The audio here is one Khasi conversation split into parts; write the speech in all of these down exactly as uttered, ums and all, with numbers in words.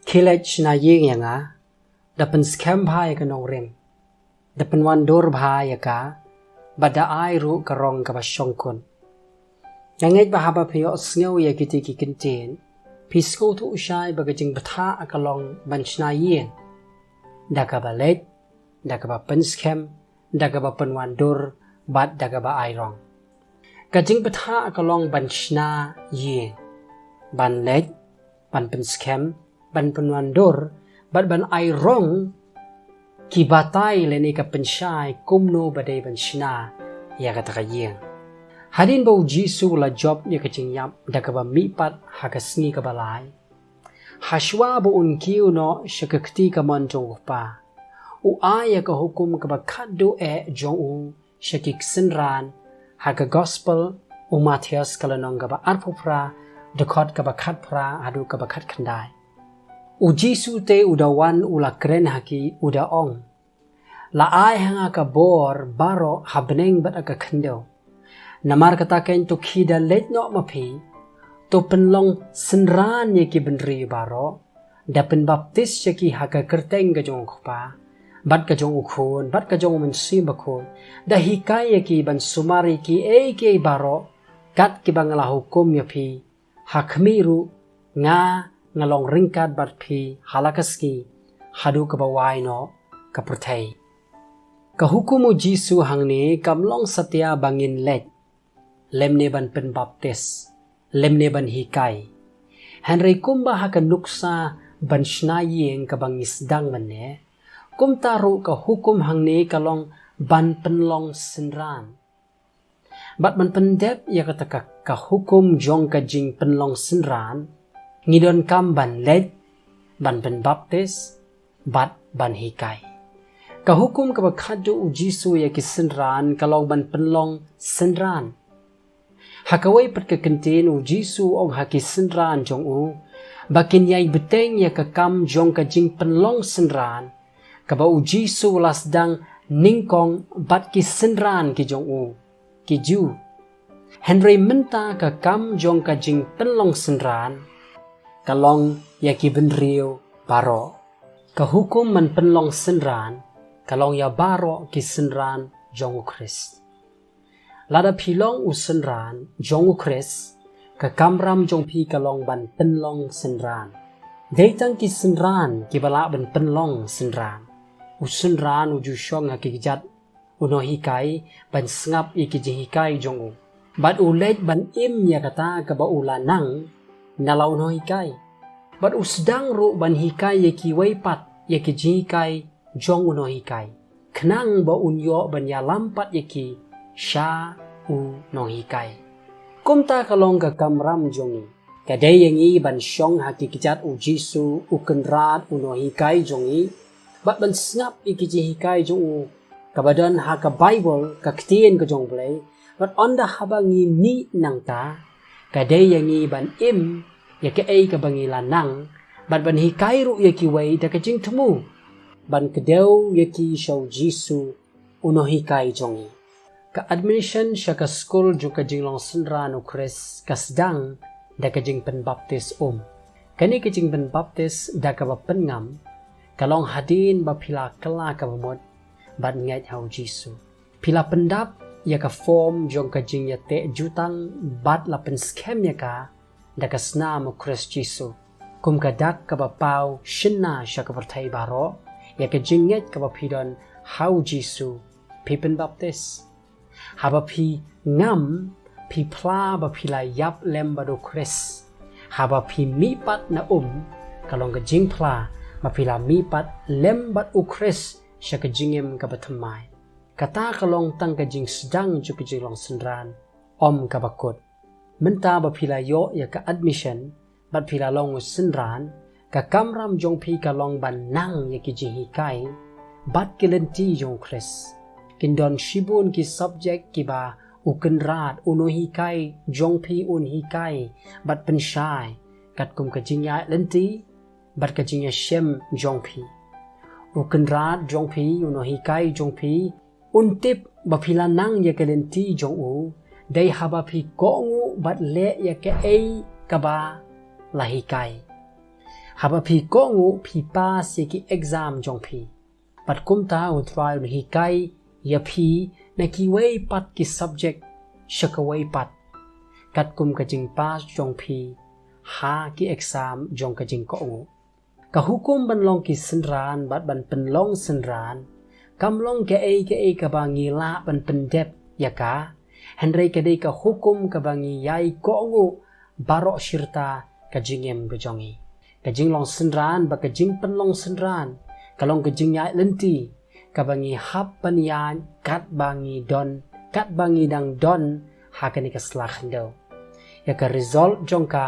Khie leit shna ïing ïa nga, da pynskhem bha ïa ka nongrim, da pynwandur bha ïa ka, bad da ai ruh ka rong kaba shongkun. Nga ngeit ba haba phi ïohsngew ïa kiti ki kyntien, phi sngewthuh shai ba ka jingbthah ka long ban shna ïing da kaba leit, da kaba pynskhem, da kaba pynwandur, bad da kaba ai rong. Ka jingbthah ka long ban shna ïing, ban leit, ban pynskhem, ban pynwandur, bad ban ai rong, ki batai lane ka pynshai kumno ba dei ban shna ïa kata ka ïing. Hadien ba U Jisu u la jop ïa ka jingïap da kaba mihpat ha ka sngi kaba lai, hashwa ba un kiew noh sha ka kti kamon jong U Kpa, u ai ïa ka hukum kaba khatduh eh jong u sha ki synran ha ka Gospel u Mathaios ka lynnong kaba arphew phra, dkhot kaba khatphra haduh kaba khatkhyndai. U Jisu te u da wan u la kren ha ki, u da ong: La ai ha nga ka bor baroh ha bneng bad ha ka khyndew. Namar kata keiñ to khie da leit noh ma phi, to pynlong synran ïa ki bynriew baroh, da pynbaptis ïa ki ha ka kyrteng ka jong U Kpa, bad ka jong U Khun, bad ka jong U Mynsiem Bakhuid, da hikai ïa ki ban sumar ïa kiei kiei baroh kat kiba nga la hukum ïa phi. Ha khmih ruh, nga, nga long ryngkat bad phi ha la ka sngi, haduh kaba wai noh ka pyrthei. Ka hukum U Jisu hangne kam long satia ba ngin leit, lymne ban pynbaptis, lymne ban hikai. Hynrei kumba ha ka nuksa ban shna ïing kaba ngi sdang mynne, kumta ruh ka hukum hangne ka long ban pynlong synran. Bad ban pyndep ïa kata ka, ka hukum jong ka jingpynlong synran, ngi donkam ban leit, ban pynbaptis, bad ban hikai. Ka hukum kaba khatduh U Jisu ïa ki synran ka long ban pynlong synran. Ha kawei pat ka kyntien U Jisu u ong ha ki synran jong u ba kin ïai bteng ïa ka kam jong ka jingpynlong synran, kaba U Jisu u la sdang nyngkong bad ki synran ki jong u, ki Jiw. Hynrei mynta ka kam jong ka jingpynlong synran ka long ïa ki bynriew baroh. Ka hukum ban pynlong synran ka long ïa baroh ki synran jong U Khrist. Lada phi long u synran jong U Khrist, ka kamram jong phi ka long ban pynlong synran. Dei tang ki synran kiba lah ban pynlong synran. U synran u ju shong ha ki kjat u nonghikai ban sngap ïa ki jinghikai jong u, bad u leit ban im ïa kata kaba u la nang na la u nonghikai. Bad u sdang ruh ban hikai ïa kiwei pat ïa ki jinghikai jong u nonghikai, khnang ba un ïoh ban ïalam pat ïa ki sha u nonghikai. Kumta ka long ka kamram jong ngi. Ka dei ïa ngi ban shong ha ki kjat U Jisu, U Kynrad, u nonghikai jong ngi, bad ban sngap ïa ki jinghikai jong u, kaba don ha ka Baibl, ka ktien ka jong U Blei. Bad ynda haba ngi mih nangta, ka dei ïa ngi ban im ïa kaei kaba ngi la nang, bad ban hikai ruh ïa kiwei da ka jingthmu ban kdew ïa ki sha U Jisu, u nonghikai jong ngi. Ka admission sha ka skul jong ka jinglong synran U Khrist ka sdang da ka jingpynbaptis um. Kane ka jingpynbaptis da kaba pynngam ka long hadien ba phi la kylla kaba mut bad ngeit ha U Jisu. Phi la pyndap ïa ka form jong ka jingïateh jutang bad la pynskhem ïa ka da ka snam U Khrist Jisu, kum ka dak kaba paw shynna sha ka pyrthei baroh ïa ka jingngeit kaba phi don ha U Jisu. Phi pynbaptis. Haba phi ngam, phi phla ba phi la ïap lem bad U Khrist. Haba phi mihpat na um, ka long ka jingphla ba phi la mihpat lem bad U Khrist sha ka jingim kaba thymmai. Kata ka long tang ka jingsdang jong ka jinglong synran, ym kaba kut. Mynta ba phi la ïoh ïa ka admission bad phi la long u synran, ka kamram jong phi ka long ban nang ïa ki jinghikai bad ki lynti jong U Khrist. Kin don shibun ki subject kiba U Kynrad, u nonghikai jong phi un hikai bad pynshai katkum ka jingïaid lynti bad ka jingïashem jong phi. U Kynrad jong phi, u nonghikai jong phi, un tip ba phi la nang ïa ka lynti jong u dei haba phi kohnguh bad leh ïa kaei kaba la hikai. Haba phi kohnguh phi pass ïa ki exam jong phi. Bad kumta U Trai un hikai ïa phi na kiwei pat ki subject sha kawei pat, katkum ka jingpass jong phi ha ki exam jong ka jingkohnguh. Ka hukum ban long ki synran bad ban pynlong synran kam long kaei kaei kaba ngi lah ban pyndep ïa ka, hynrei ka dei ka hukum kaba ngi ïai kohnguh baroh shirta ka jingim ka jong ngi. Ka jinglong synran bad ka jingpynlong synran ka long ka jingïaid lynti kaba ngi hap ban ïaid katba ngi don, katba ngi dang don ha kane ka sla khyndew. Ïa ka result jong ka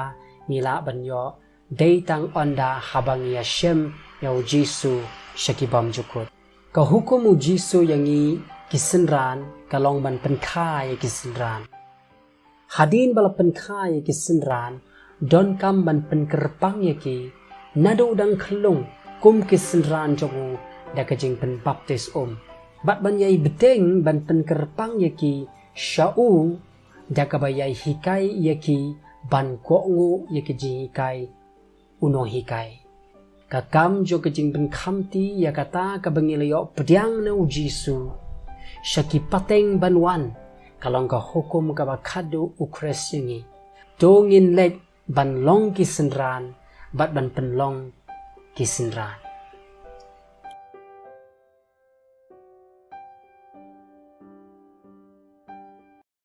ngi lah ban ïoh dei tang ynda haba ngi ïashem ïa U Jisu sha ki bymjukut. Ka hukum U Jisu ïa ngi ki synran ka long ban pynkha ïa ki synran. Hadien ba la pynkha ïa ki synran, donkam ban pynkyrpang ïa ki naduh dang khyllung kum ki synran jong u da ka jingpynbaptis um, bad ban ïai bteng ban pynkyrpang ïa ki sha u da kaba ïai hikai ïa ki ban kohnguh ïa ki jinghikai u nonghikai. Ka kam jong ka jingpynkhamti ïa kata kaba ngi la ïoh pdiang na U Jisu sha ki pateng ban wan ka long ka hukum kaba khadduh U Khrist ïa ngi. To ngin leit ban long ki synran bad ban pynlong ki synran.